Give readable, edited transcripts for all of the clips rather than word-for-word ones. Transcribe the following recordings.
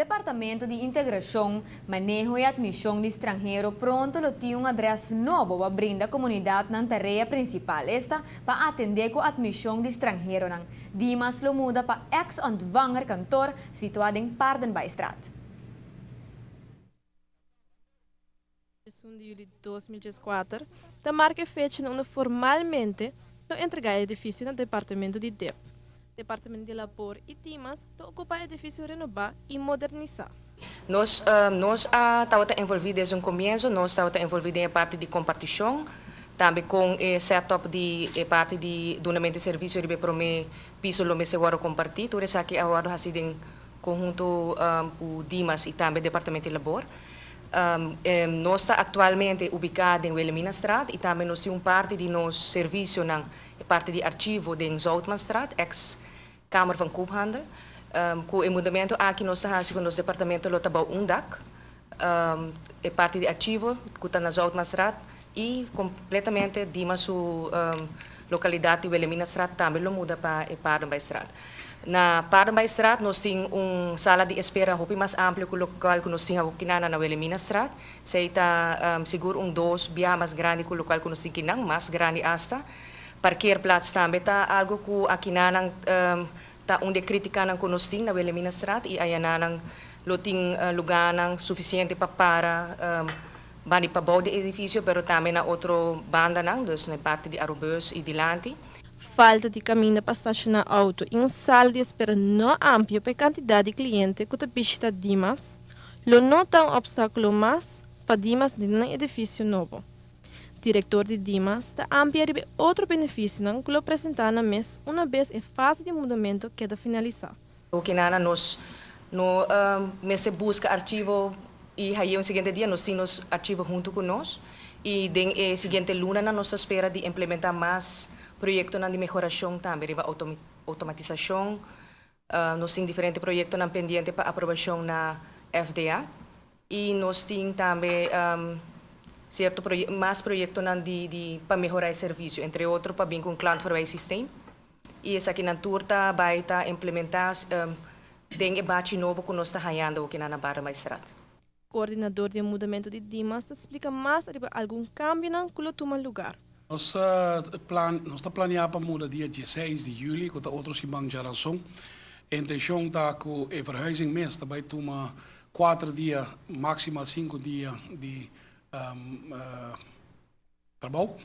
Departamento di Integracion, Maneho y Admision di Stranhero pronto lo tin un adres nobo pa brinda comunidad nan tarea principal, esta pa atende cu admision di stranheronan. Dimas lo muda pa ex-ontvangerkantoor situa den Paardenbaaistraat. 1 di juli 2014 ta marca e fecha na unda formalmente lo entrega e edificio na Departamento di dip. Departamento di Labor y Dimas lo ocupa e edificio renoba y modernisa. Nos a tabata envolvi desde un comienso, nos tabata envolvi den parti di comparticion, tambe cu e setup di e parti di dunamento di servicio di prome piso lo mester wordo comparti, tur esaki a wordo haci den conhunto cu Dimas y tambe Departamento di Labor. Nos ta actualmente ubica den Wilhelminastraat y tambe nos tin un parti di nos servicio na parti di archivo den Zoutmanstraat, ex Kamer van Koophandel. Cu e mudamento aki nos ta cu nos departamento lo ta bou un dak, e parti di archivo cu ta na Zoutmanstraat y completamente Dimas su localidad di Wilhelminastraat tambe lo muda pa e Paardenbaaistraat. Na Paardenbaaistraat nos tin un sala di espera hopi mas amplio cu locual cu nos tin aki na Wilhelminastraat. Esey ta sigur un dos biaha mas grandi cu locual cu nos tin akinan, mas grandi hasta. Parkeerplaats tambe ta algo cu akinan ta un di critica cu nos tin na Wilhelminastraat y ayanan lo tin lugar suficiente pa para banda pa di edificio, pero tambe na otro banda nan, dus na parti di Arubus y dilanti. Falta di caminda pa staciona auto y un sala di espera no amplio pa e cantidad di cliente cu ta bishita Dimas, lo no ta un obstaculo mas pa Dimas den un edificio nobo. Director di Dimas ta amplia riba otro beneficio cu lo presenta na mes una bes e fase di mudamento keda finalisa. Akinan nos no mester busca archivo y ey un siguiente dia nos tin archivo hunto cu nos y den e siguiente luna nos ta spera di implementa mas proyecto di mehoracion tambe riba automatisacion. Nos tin diferente proyecto pendiente pa aprobacion na FDA y nos tin tambe cierto mas proyecto di pa mehora e servicio, entre otro pa bin cu klantverwijssysteem y esaki nan tur ta bay ta implementa den e batch nobo cu nos ta hayando aki na Paardenbaaistraat. Coordinador di mudamento di Dimas ta splica mas riba algun cambio cu lo tuma luga. Nos ta planea pa muda dia 16 di juli, cu ta otro siman diaranson. E intencion ta cu e verhuizing mes ta bay tuma 4 dia, maximo 5 dia di trabou.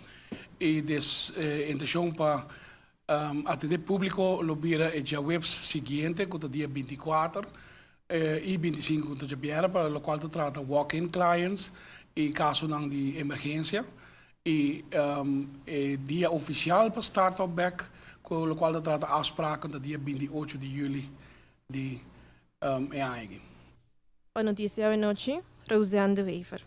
Y dus intencion pa atende publico lo bira e diahuebs siguiente, cu ta dia 24 y 25, cu ta diabierna, pa locual ta trata walk-in clients y caso di emergencia. Y e dia oficial pa start up back, cu locual ta trata afspraken, ta dia 28 di juli di e aña. Pa Noticia Anochi, Roseanne de Wever.